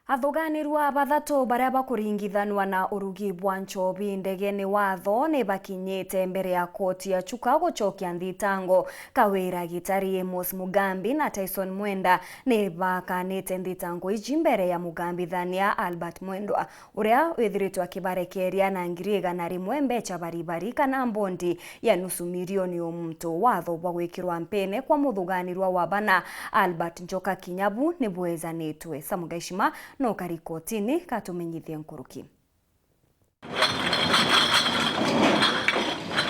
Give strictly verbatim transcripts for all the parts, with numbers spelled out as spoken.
Athuganirua bathatu baria bakuringithanwa na urugi bwa nchobi ndegene watho ni bakinyite mbere ya koti ya Chuka gucokia nthitango. Kawira Gitari, Amos Mugambi na Tyson Mwenda ni bakanite nthitango iji mbere ya mugambithania Albert Mwendwa, uria withiritwe akibarekeria na ngiri igana rimwe mbecha baribari kana mbondi ya nusu milioni o muntu. Watho bwa gwikirwa mpene kwa muthuganirwa wa bana Albert Njoka kinya bu ni bwezanitwe. Samu Gaishima no kari kotini katumenyithie nkuruki.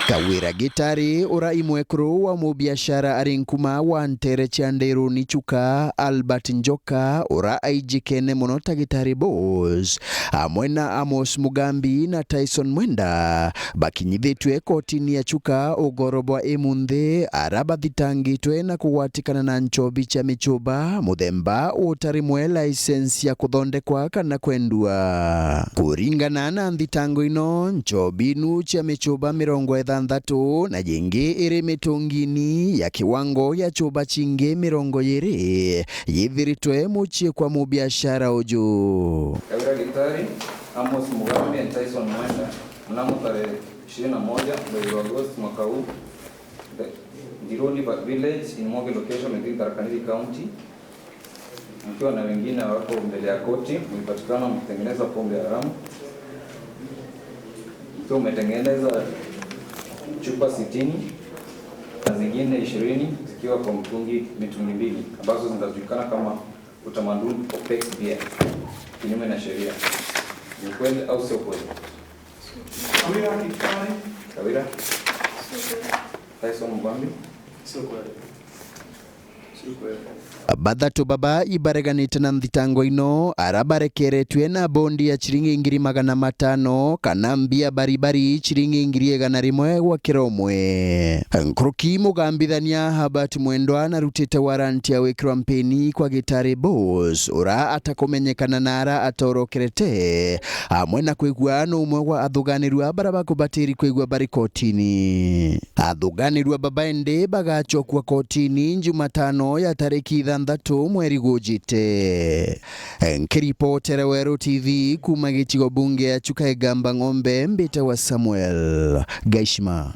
Kawira Gitari, ura i mwekuru wa mubiashara ari nkuma wa ntere cia Nderuni Chuka, Albert Njoka, ura aijikene mono ta Gitari Boss, amwe na Amos Mugambi na Tyson Mwenda, bakinyithitue kotini ya Chuka ugoro bwa imunthi, ara bathitangitwe na kugwatikana na nchobi cia michuba muthemba utari mwe, license ya kuthondekwa kana kwendua. Kuringana na nthitango ino, nchobi inu cia michuba mirongo ithanthatu na jingi iri mitungini ya kiwango ya chuba cingi mirongo iri yithiritwe mucii kwa mubiashara uju. Kawira Gitari, Amos Mugambi and Tyson Mwenda, mnamo tarehe ishirini na moja mwezi wa Agosti mwaka huu, the Ndironi va-, village in Mogi location within Tharaka Nithi County, mkiwa na wengine wako mbele ya koti, mlipatikana mkitengeneza pombe haramu, mkiwa umetengeneza chupa sitini na zingine ishirini zikiwa kwa mtungi, mitungi mbili ambazo zinajulikana kama Utamaduni Apex Beer kinyume na sheria. Ni kweli au sio kweli? Kawira Gitari. Kawira. Sio kweli. Tyson Mugambi. Sio kweli. Sio kweli. Bathatu baba ibareganite na nthitango ino, ara barekeretue na bondi ya ciringi ngiri magana matano kana mbia baribari ciringi ngiri igana rimwe gwa kira umwe. Nkuruki mugambithania Herbert Mwendwa narutite warrant ya gwikirwa mpeni kwa Gitari Boss, ura atakumenyekana na ara atorokerete, amwe na kwigua no umwe wa athuganirua bara bakubatiri kwigua bari kotini. Athuganirua baba indi bagacokua kotini Jumatano ya tariki ithanthatu mweri gujite. Nkiripotera Weru T V kuma gicigo bunge ya Chuka Igamba Ng'ombe, mbitawa Samuel Gaishima.